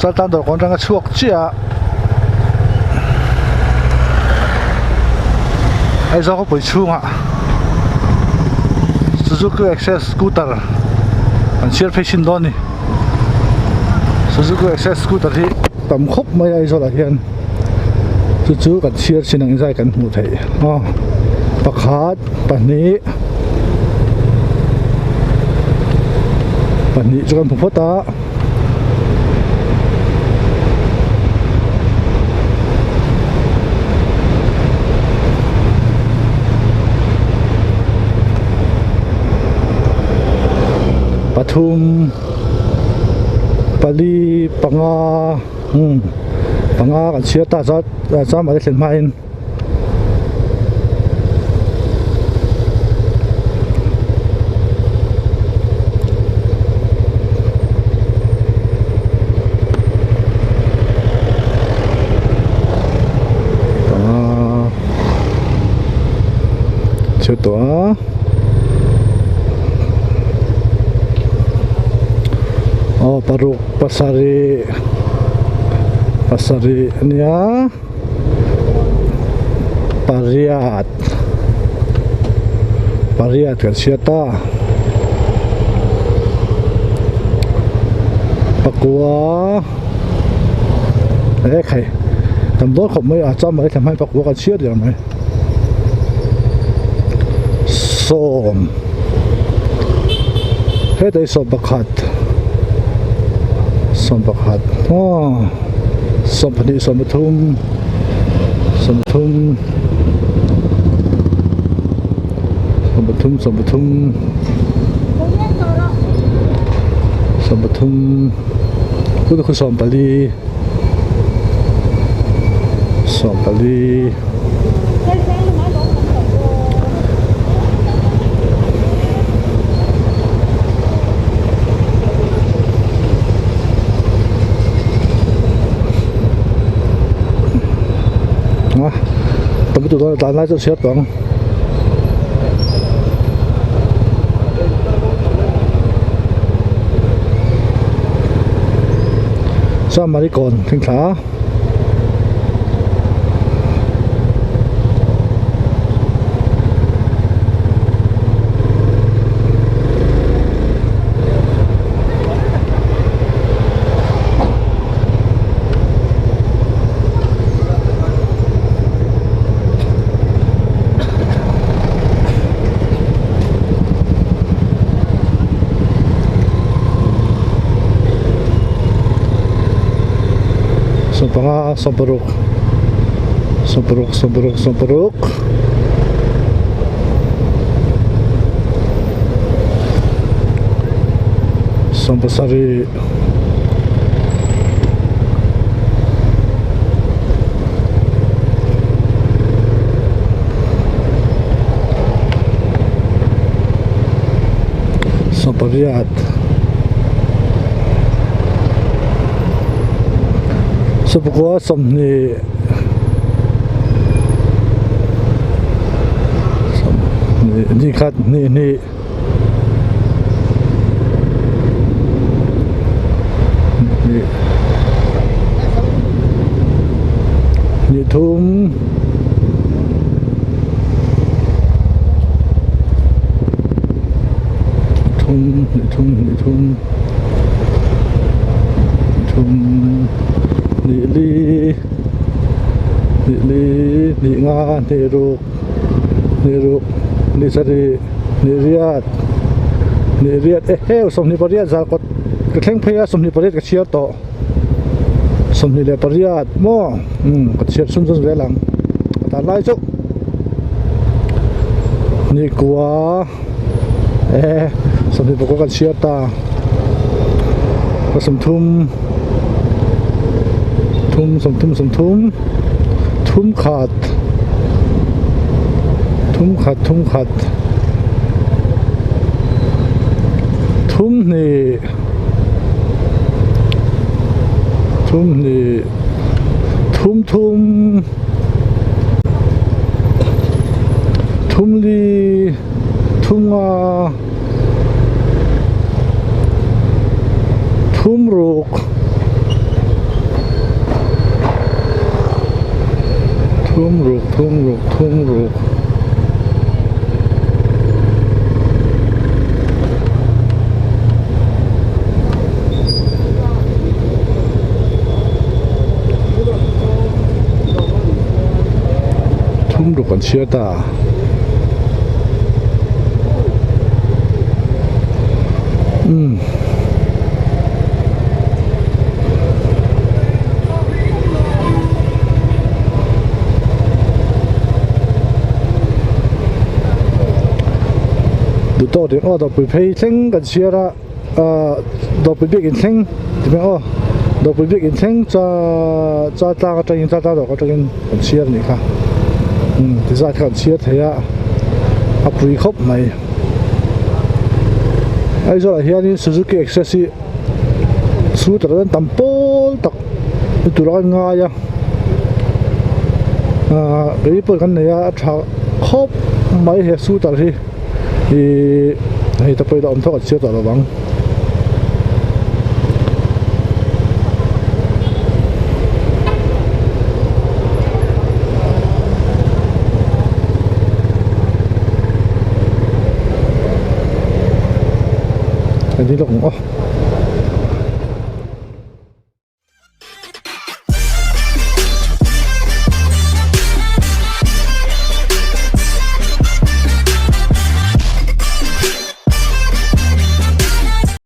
Chaltlang dawrkawn atanga chhuak chiah a Aizawl khawpui chhungah Suzuki Access scooter an chhiar phei chhin dawn a ni Suzuki Access scooter hi tam khawp mai a Aizawl ah hian chu chu kan chhiar chin ang zai kan hmuh theih aw pakhat pahnih pahnih chu kan hmu phawt a. Pathum pali panga umm panga kan chhiar ta zat cham a thlen hmain. Chhiar tawh a aw paruk pasarih pasarih a nia. Pariat pariat kan hriat a pakua ekhai tam dawn khawp mai a chuan mai thla hmai pakua kan chhiat der mai sawm hetah hi sawmpakhat sawmpakhat aw. Sawmpahnih sawmpathum sawmpathum sawmpathum sawmpathum sawmpathum tuna khu sawmpali sawmpali. Tam lutuk dawn a tlan lai chu a chhiar tawh ang. Chuan Marikawn thleng thla a. Sawmpanga sawmparuk sawmparuk sawmparuk sawmparuk. Sawmpasarih Sawmpariat Sawmpakua sawmhnih sawmhnih nikhat hnih hnih. Hnih thum thum hnih thum hnih thum thum hnih li hnih li hnih nga hnih ruk hnih ruk hnih sarih. Hnih riat hnih riat e heu sawmhnih pariat zal kawt ka thleng phei a sawmhnih pariat ka chhiar tawh sawmhnih leh pariat maw umm ka chhiar chhun chhun zel ang ka tan lai chu hnih kua e sawmhnih pakua kan chhiar ta ka sawmthum thum sawmthum sawmthum thum khat. Thum khat thum khat thum hnih thum hnih thum thum thum li thum nga thum ruk. Thum ruk thum ruk. Thum ruk an chhiar ta. Umm. Duhtawk ding aw dawrpui phei thleng kan chhiar a ahh dawrpui biak in thleng ti mai aw dawrpui biak in thleng cha cha tlang atangin cha tlang dawr atangin kan chhiar a nih kha umm ti zat kha kan chhiar thei a a pui khawp mai Aizawl ah hianin Suzuki Access hi scooter an tam pawl tak ni tur a kan ngai a ahh kei pawh kan nei a a tha khawp mai he scooter hi ihh hei te pawh hi la awm thawk an chhiar tawh lo vang. Kan ni lawk ang aw.